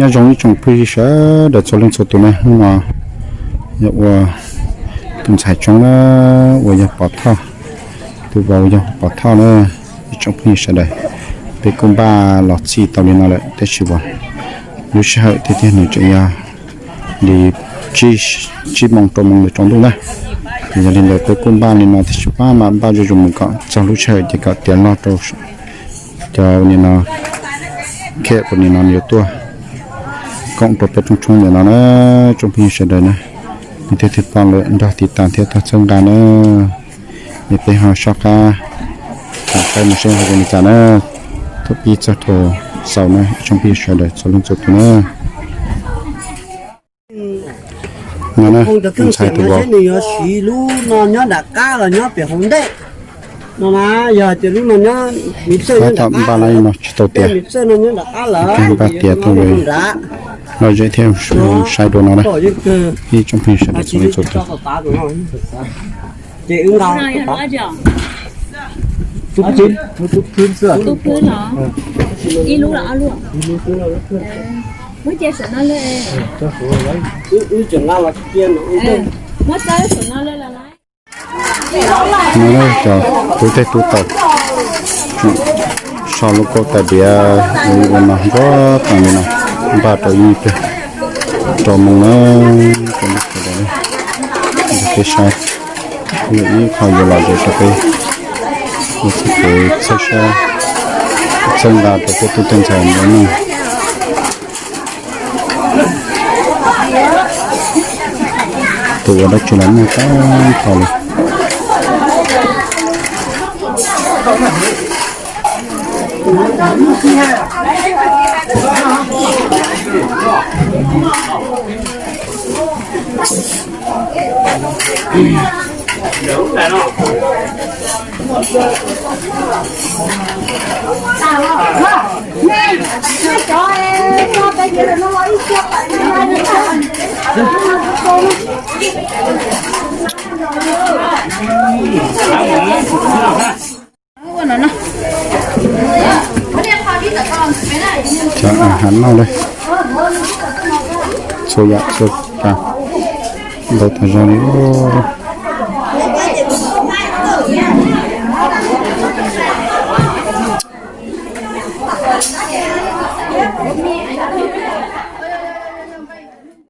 Nyob zoo ib tsoom phooj ywg sawv daws txhua leej txhua tus na, hnub no yog ua tus ntxhais tshoob na, uas yog Pov Thoj, tus vauv yog Pov Thoj na. Ib tsoom phooj ywg sawv daws, peb kuj npaj los txhij tau li no lawm tab sis uas lub sij hawm tiag tiag nws tseem yog li tsib moos rau moos lawm tsaus ntuj na. Ces yog li ntawd peb kuj npaj li no tab sis pab mam npaj zuj zus mus kom txog lub sij hawm ces kom tiav log rau cov nim no, khej tus nim no yuav tuaj koom rau peb rooj tshoob ntawm no na. Tsoom phooj ywg sawv daws na, leej twg twg pom lawm nrog tiv tas thiab txhawb nqa na. Es peb ho soj qab saib mus seb ho zoo li cas na. Thaum pib txog thaum xaus na ib tsoom phooj ywg sawv daws txhua leej txhua tus na. No na, tus ntxhais tus vauv. Nws yuav siv lub no nyob nram qab los nyob pem hauv ntej no na. Yog tias lub no nyob, tab tom npaj li no tsis tau tiav, npaj tiav tau lom zem thiab saib dua no na. Ib tsoom phooj ywg sawv daws txhua leej txhua tus. No cov tub teg tub taws so lub kauj tais diav ua no nruab taws li no, npaj rau ib pliag rau moos na, rau lub sawv daws, peb saib, ib qho yuav lom zem rau peb ua txoj kev txhawb siab txhawb nqa rau peb tub tej ntxhais ua neej. Tus ua dab tsi los muaj tag nrho li. Cov a hav noj li, txhua yam txhua tsav ntau tas zog li.